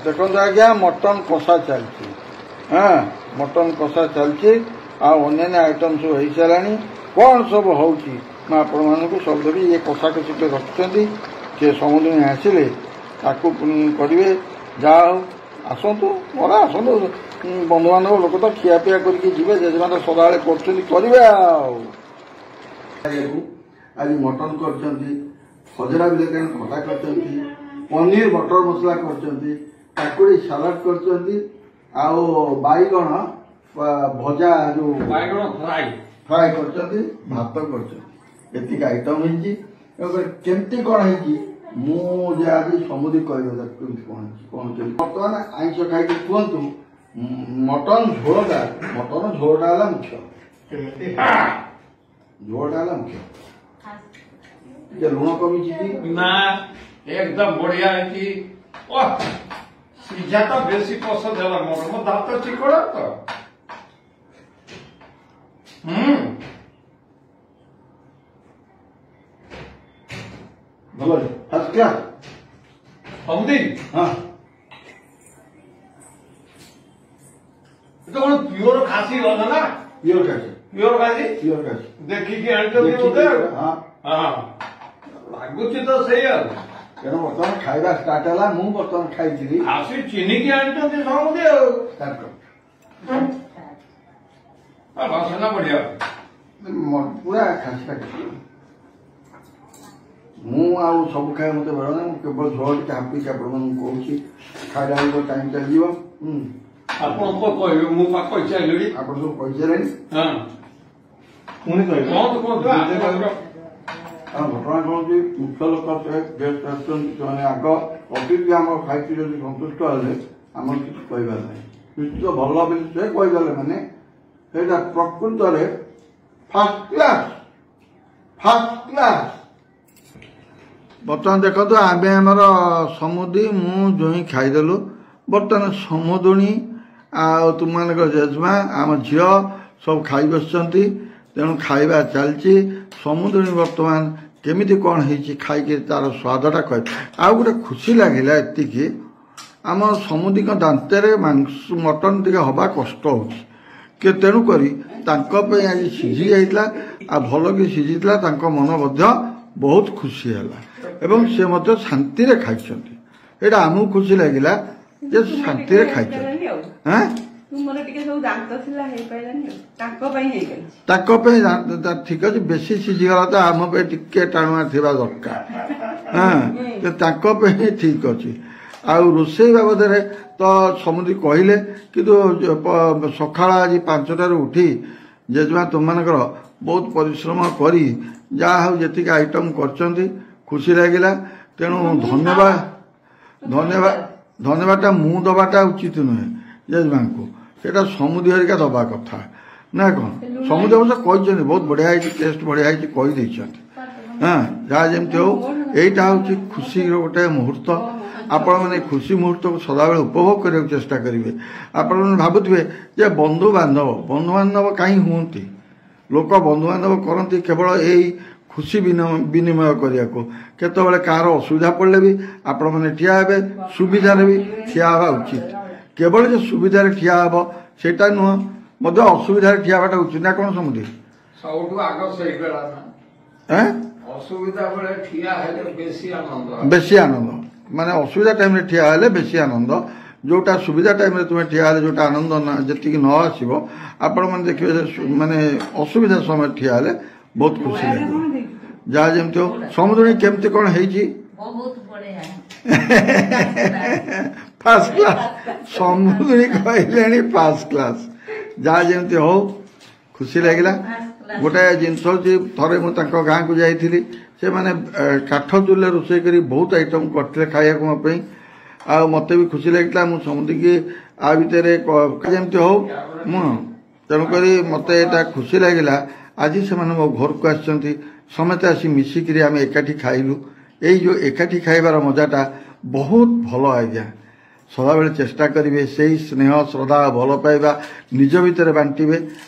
ଦେଖନ୍ତୁ ଆଜ୍ଞା, ମଟନ୍ କଷା ଚାଲିଛି। ହଁ, ମଟନ୍ କଷା ଚାଲିଛି ଆଉ ଅନ୍ୟାନ୍ୟ ଆଇଟମ୍ ସବୁ ହେଇସାରିଲାଣି। କ'ଣ ସବୁ ହେଉଛି ମୁଁ ଆପଣମାନଙ୍କୁ ସବୁ ଦେବି। ଇଏ କଷାକଷି କରି ରଖିଛନ୍ତି, ସେ ସମୁଦ୍ରଣୀ ଆସିଲେ ତାକୁ ପୁଣି କରିବେ। ଯାହା ହଉ, ଆସନ୍ତୁ ମୋର ଆସନ୍ତୁ ବନ୍ଧୁବାନ୍ଧବ ଲୋକ ତ ଖିଆପିଆ କରିକି ଯିବେ। ଜେଜେମା ତ ସଦାବେଳେ କରୁଛନ୍ତି, କରିବେ। ଆଉ ଆଜି ମଟନ୍ କରିଛନ୍ତି, ଖଜରା ବିଲେକାଣି ଖଟା କରିଛନ୍ତି, ପନିର ବଟର ମସଲା କରିଛନ୍ତି, କାକୁଡ଼ି ସାଲାଡ କରିଛନ୍ତି ଆଉ ବାଇଗଣ ଭଜା ଯୋଉ ବାଇଗଣ ଫ୍ରାଇ ଫ୍ରାଏ କରିଛନ୍ତି, ଭାତ କରିଛନ୍ତି। ଏତିକି ଆଇଟମ୍ ହେଇଛି। କେମିତି କ'ଣ ହେଇଛି ମୁଁ ଯେ ଆଜି ସମୁଦି କହିବ କେମିତି କ'ଣ ହେଇଛି, କ'ଣ କେମିତି। ବର୍ତ୍ତମାନ ଆଇଁଷ ଖାଇକି କୁହନ୍ତୁ, ମଟନ ଝୋଳଟା, ମଟନ ଝୋଳଟା ହେଲା ମୁଖ୍ୟ, ଝୋଳଟା ହେଲା ମୁଖ୍ୟ। ଟିକେ ଲୁଣ କମିଛି କି ନା? ଏକଦମ ବଢିଆ ହେଇଛି। ସିଝାଟା ବେଶୀ ପସନ୍ଦ ହେଲା ମୋର, ମୋ ଦାନ୍ତ ଚିକଣ ତ। ହୁଁ, ଭଲ, ଫାର୍ଷ୍ଟ କ୍ଲାସ୍। ସମୁଦି। ହଁ। এটা କଣ ପିଓର ଖାସି ଗଲା ନା? ପିଓର ଖାସି। ପିଓର ଖାସି? ପିଓର ଖାସି। ଦେଖିକି ଆଣିଛନ୍ତି ବୋଧେ? ହଁ ହଁ, ଲାଗୁଛି ତ ସେଇ। ଆଉ ତେଣୁ ବର୍ତ୍ତମାନ ଖାଇବା ଷ୍ଟାର୍ଟ ହେଲା। ମୁଁ ବର୍ତ୍ତମାନ ଖାଇଥିଲି। ଖାସି ଚିହ୍ନିକି ଆଣିଛନ୍ତି ସମୁଦି। ଆଉ ଷ୍ଟାର୍ଟ କର। ବାସନା ବଢିଆ। ପୁରା ଖାସିଟା। ମୁଁ ଆଉ ସବୁ ଖାଇବା ମୋତେ ବେଳ ନାହିଁ। ମୁଁ କେବଳ ଝୋଳ ଟିକେ ହାପିକି ଆପଣମାନଙ୍କୁ କହୁଛି। ଖାଇଲା ବେଳକୁ ଟାଇମ୍ ଚାଲିଯିବ। ଆପଣ କଣ କହିବେ? ମୁଁ ପା କହିସାରିଲିଣି। ଆପଣ ସବୁ କହିସାରିଲେଣି। ହଁ, ପୁଣି କହିବେ? କୁହନ୍ତୁ, କୁହନ୍ତୁ। ଆଉ ଘଟଣା କଣ ହେଉଛି, ମୁଖ୍ୟ ଲୋକ ସେ ଗେଷ୍ଟ ଆସୁଛନ୍ତି, ସେମାନେ ଆଗ ଅତିଥି ଆମର ଖାଇକି ଯଦି ସନ୍ତୁଷ୍ଟ ହେଲେ ଆମର କିଛି କହିବାର ନାହିଁ। ନିଶ୍ଚିତ ଭଲ ବୋଲି ସେ କହିଦେଲେ ମାନେ ସେଇଟା ପ୍ରକୃତରେ ଫାର୍ଷ୍ଟ କ୍ଲାସ୍, ଫାର୍ଷ୍ଟ କ୍ଲାସ୍। ବର୍ତ୍ତମାନ ଦେଖନ୍ତୁ, ଆମେ ଆମର ସମୁଦି, ମୁଁ, ଜୋଇଁ ଖାଇଦେଲୁ। ବର୍ତ୍ତମାନ ସମୁଦୁଣୀ ଆଉ ତୁମମାନଙ୍କ ଜେଜେମା, ଆମ ଝିଅ ସବୁ ଖାଇ ବସିଛନ୍ତି। ତେଣୁ ଖାଇବା ଚାଲିଛି। ସମୁଦୁଣୀ ବର୍ତ୍ତମାନ କେମିତି କ'ଣ ହେଇଛି ଖାଇକି ତାର ସ୍ୱାଦଟା କହେ। ଆଉ ଗୋଟେ ଖୁସି ଲାଗିଲା ଏତିକି, ଆମ ସମୁଦିଙ୍କ ଦାନ୍ତରେ ମାଂସ ମଟନ୍ ଟିକେ ହେବା କଷ୍ଟ ହେଉଛି କି, ତେଣୁକରି ତାଙ୍କ ପାଇଁ ଆଜି ସିଝି ଯାଇଥିଲା ଆଉ ଭଲକି ସିଝିଥିଲା। ତାଙ୍କ ମନ ମଧ୍ୟ ବହୁତ ଖୁସି ହେଲା ଏବଂ ସେ ମଧ୍ୟ ଶାନ୍ତିରେ ଖାଇଛନ୍ତି। ଏଇଟା ଆମକୁ ଖୁସି ଲାଗିଲା ଯେ ଶାନ୍ତିରେ ଖାଇଛନ୍ତି। ତାଙ୍କ ପାଇଁ ଠିକ ଅଛି। ବେଶୀ ସିଝିଗଲା ତ ଆମ ପାଇଁ ଟିକେ ଟାଣୁଆ ଥିବା ଦରକାର। ହଁ, ତାଙ୍କ ପାଇଁ ଠିକ ଅଛି। ଆଉ ରୋଷେଇ ବାବଦରେ ତ ସମୁଦି କହିଲେ, କିନ୍ତୁ ସକାଳ ଆଜି 5ଟାରୁ ଉଠି ଜେଜେମା ତୁମମାନଙ୍କର ବହୁତ ପରିଶ୍ରମ କରି ଯାହା ହଉ ଯେତିକି ଆଇଟମ୍ କରିଛନ୍ତି, ଖୁସି ଲାଗିଲା। ତେଣୁ ଧନ୍ୟବାଦ, ଧନ୍ୟବାଦ, ଧନ୍ୟବାଦଟା ମୁଁ ଦେବାଟା ଉଚିତ ନୁହେଁ ଜେଜେମାଙ୍କୁ, ସେଇଟା ସମୁଦି ହରିକା ଦେବା କଥା ନା କ'ଣ? ସମୁଦି ଅବଶ୍ୟ କହିଛନ୍ତି ବହୁତ ବଢ଼ିଆ ହେଇଛି, ଟେଷ୍ଟ ବଢ଼ିଆ ହେଇଛି କହିଦେଇଛନ୍ତି। ହଁ, ଯାହା ଯେମିତି ହଉ, ଏଇଟା ହେଉଛି ଖୁସିର ଗୋଟେ ମୁହୂର୍ତ୍ତ। ଆପଣମାନେ ଖୁସି ମୁହୂର୍ତ୍ତକୁ ସଦାବେଳେ ଉପଭୋଗ କରିବାକୁ ଚେଷ୍ଟା କରିବେ। ଆପଣମାନେ ଭାବୁଥିବେ ଯେ ବନ୍ଧୁବାନ୍ଧବ, ବନ୍ଧୁବାନ୍ଧବ କାହିଁ ହୁଅନ୍ତି? ଲୋକ ବନ୍ଧୁବାନ୍ଧବ କରନ୍ତି କେବଳ ଏଇ ଖୁସି ବିନିମୟ କରିବାକୁ। କେତେବେଳେ କାହାର ଅସୁବିଧା ପଡ଼ିଲେ ବି ଆପଣମାନେ ଠିଆ ହେବେ, ସୁବିଧାରେ ବି ଠିଆ ହେବା ଉଚିତ। କେବଳ ଯେ ସୁବିଧାରେ ଠିଆ ହେବ ସେଇଟା ନୁହଁ, ମଧ୍ୟ ଅସୁବିଧାରେ ଠିଆ ହେବାଟା ଉଚିତ ନା କ'ଣ ସମୁଦି? ସବୁଠୁ ଆଗ ସେଇ ବେଳା ନା ଅସୁବିଧା ବେଳେ ଠିଆ ହେଲେ ବେଶୀ ଆନନ୍ଦ, ବେଶୀ ଆନନ୍ଦ। ମାନେ ଅସୁବିଧା ଟାଇମ୍ରେ ଠିଆ ହେଲେ ବେଶୀ ଆନନ୍ଦ। ଯୋଉଟା ସୁବିଧା ଟାଇମ୍ରେ ତୁମେ ଠିଆ ହେଲେ ଯୋଉଟା ଆନନ୍ଦ ଯେତିକି ନ ଆସିବ, ଆପଣମାନେ ଦେଖିବେ ମାନେ ଅସୁବିଧା ସମୟରେ ଠିଆ ହେଲେ ବହୁତ ଖୁସି ଲାଗିବ। ଯାହା ଯେମିତି ହଉ, ସମୁଦ୍ରଣୀ କେମିତି କ'ଣ ହେଇଛି? First class. ସମୁଦ୍ରଣୀ କହିଲେଣି ଫାର୍ଷ୍ଟ କ୍ଲାସ୍। ଯାହା ଯେମିତି ହଉ, ଖୁସି ଲାଗିଲା। ଗୋଟାଏ ଜିନିଷ ହେଉଛି, ଥରେ ମୁଁ ତାଙ୍କ ଗାଁକୁ ଯାଇଥିଲି, ସେମାନେ କାଠ ଚୁଲିରେ ରୋଷେଇ କରି ବହୁତ ଆଇଟମ୍ କରିଥିଲେ ଖାଇବାକୁ ମୋ ପାଇଁ, ଆଉ ମୋତେ ବି ଖୁସି ଲାଗିଥିଲା। ମୁଁ ସମୁଦିକି ଆ ଭିତରେ ଯେମିତି ହଉ ମୁଁ, ତେଣୁକରି ମୋତେ ଏଇଟା ଖୁସି ଲାଗିଲା। ଆଜି ସେମାନେ ମୋ ଘରକୁ ଆସିଛନ୍ତି, ସମସ୍ତେ ଆସି ମିଶିକିରି ଆମେ ଏକାଠି ଖାଇଲୁ। ଏଇ ଯେଉଁ ଏକାଠି ଖାଇବାର ମଜାଟା ବହୁତ ଭଲ ଆଜ୍ଞା। ସଦାବେଳେ ଚେଷ୍ଟା କରିବେ ସେଇ ସ୍ନେହ, ଶ୍ରଦ୍ଧା, ଭଲ ପାଇବା ନିଜ ଭିତରେ ବାଣ୍ଟିବେ।